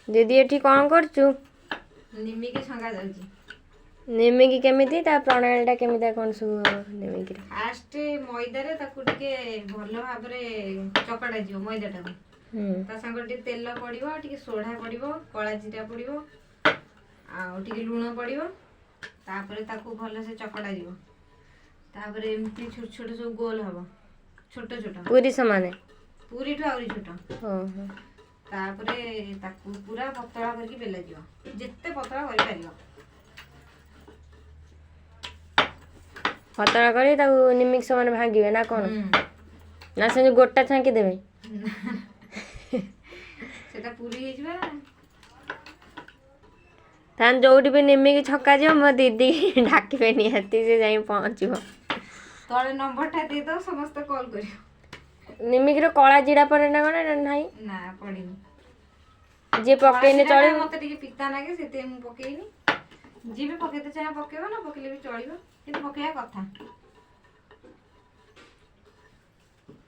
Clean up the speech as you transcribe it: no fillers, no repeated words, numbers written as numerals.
ଦିଦି, ଏଠି କ'ଣ କରୁଛୁ? ନିମିକି ଛଙ୍କା ଯାଉଛି। ନିମିକି କେମିତି, ତା ପ୍ରଣାଳୀଟା କେମିତି, କ'ଣ ସବୁ ହବ ନିମିକିର? ଫାଷ୍ଟ ମଇଦାରେ ତାକୁ ଟିକେ ଭଲ ଭାବରେ ଚକଟା ଯିବ ମଇଦାଟାକୁ। ତା ସାଙ୍ଗରେ ଟିକେ ତେଲ ପଡ଼ିବ, ଟିକେ ସୋଢା ପଡ଼ିବ, କଳା ଜିରା ପଡ଼ିବ ଆଉ ଟିକେ ଲୁଣ ପଡ଼ିବ। ତାପରେ ତାକୁ ଭଲସେ ଚକଟା ଯିବ। ତାପରେ ଏମିତି ଛୋଟ ଛୋଟ ସବୁ ଗୋଲ ହବ, ଛୋଟ ଛୋଟ। ପୁରୀ ସମାନେ? ପୁରୀଠୁ ଆହୁରି ଛୋଟ। ତାପରେ ତାକୁ ପୁରା ପତଳା କରିକି ବେଲାଯିବ, ଯେତେ ପତଳା କରିପାରିବ। ପତଳା କରି ତାକୁ ନିମିକି ସମାନ ଭାଙ୍ଗିବେ ନା କ'ଣ? ହୁଁ। ନା ସେମିତି ଗୋଟା ଛାଙ୍କି ଦେବେ? ସେଟା ପୁରୀ ହେଇଯିବ ନା। ତାହେଲେ ଯୋଉଠି ବି ନିମିକି ଛକାଯିବ, ମୋ ଦିଦି ଡାକିବେ ନିହାତି, ସେ ଯାଇ ପହଞ୍ଚିବ। ତଳେ ନମ୍ବରଟା ଦେଇଦବ, ସମସ୍ତେ କଲ୍ କରିବ। ନିମିକିର କଳା ଜିରା ପଡେ ନା କ'ଣ, ନା ନାହିଁ? ନା, ପଡ଼ିନି। ଯିଏ ପକେଇନେ କଳା ଜିରାଟା ଚଳିବ? ମତେ ଟିକେ ପିତା ଲାଗେ, ସେଥିପାଇଁ ମୁଁ ପକେଇନି। ଯିଏ ବି ପକେଇତେ ଚାହେଁ ପକେଇବ, ନା ପକେଇଲେ ବି ଚଳିବ, କିନ୍ତୁ ପକେଇବା କଥା।